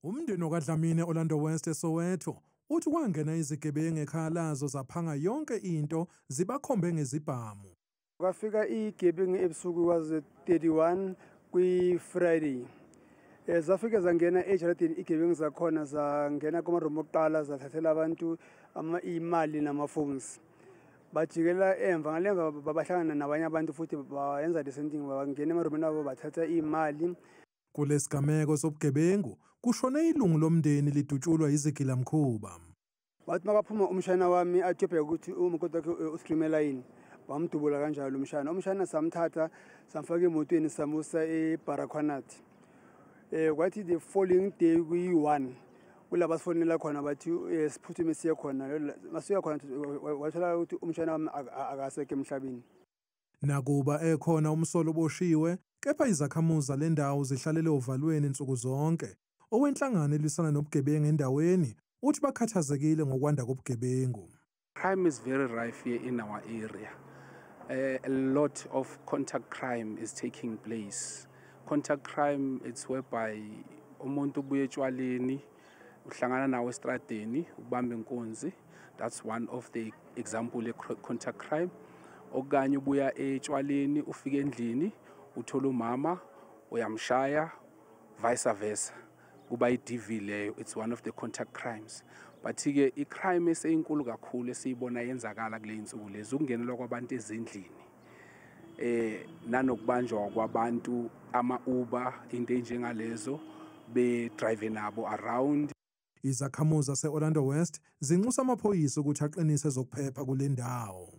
Umndeni wakwaDlamini e-Orlando West eSoweto uthi kwangena izigebengu ekhaya lazo zaphanga yonke into zibakhombe ngezibhamu. Kwafika igebengu ebusuku, was 31 kwi-Friday. Zafika zangena ejaradini igebengu zakhona, zangena kumarumu okuqala, zathathela abantu imali nama-phones. Bajikela emva ngalemva, bahlangana nabanye abantu futhi bayenza the same thing, bangena emarumini abo bathatha imali. Kulesigameko sobugebengu kushone ilungu lomndeni lidutshulwa izigilamkhuba. Wathi makaphuma umshana wami athi uyobheka ukuthi umakoti wakhe uscreamela yini, wamdubula kanjalo umshana. Umshana samthatha samfaka emotweni samusa eBaragwanath. Kwathi the following day kuyi-1 kulaba sifonela khona bathi siphuthume siye khona. Masiya khona wathola ukuthi umshana wami akasekho emhlabeni. Nakuba ekhona umsolo oboshiwe, kepha izakhamuzi zale ndawo zihlalele ovalweni nsuku zonke. Owenhlangano elwisana nobugebengu endaweni uthi bakhathazekile ngokwanda kobugebengu. Crime is very rife here in our area. A lot of contact crime is taking place. Contact crime, it's whereby umuntu ubuye etshwaleni, uhlangana nawe estradeni, ubamba inkunzi. That's one of the example ye contact crime. Okanye ubuya etshwaleni, ufike endlini, uthola umama, uyamshaya, vice versa. Kuba i-DV leyo, it's one of the contact crimes. But ke i-crime eseyinkulu kakhulu esiyibona yenzakala kule insuku lezi ukungenelwa kwabantu ezindlini. Nanokubanjwa kwabantu ama-Uber, into enjengalezo, be drive nabo around. Izakhamuzi zase-Orlando West zinxusa amaphoyisa ukuthi aqinise ezokuphepha kule ndawo.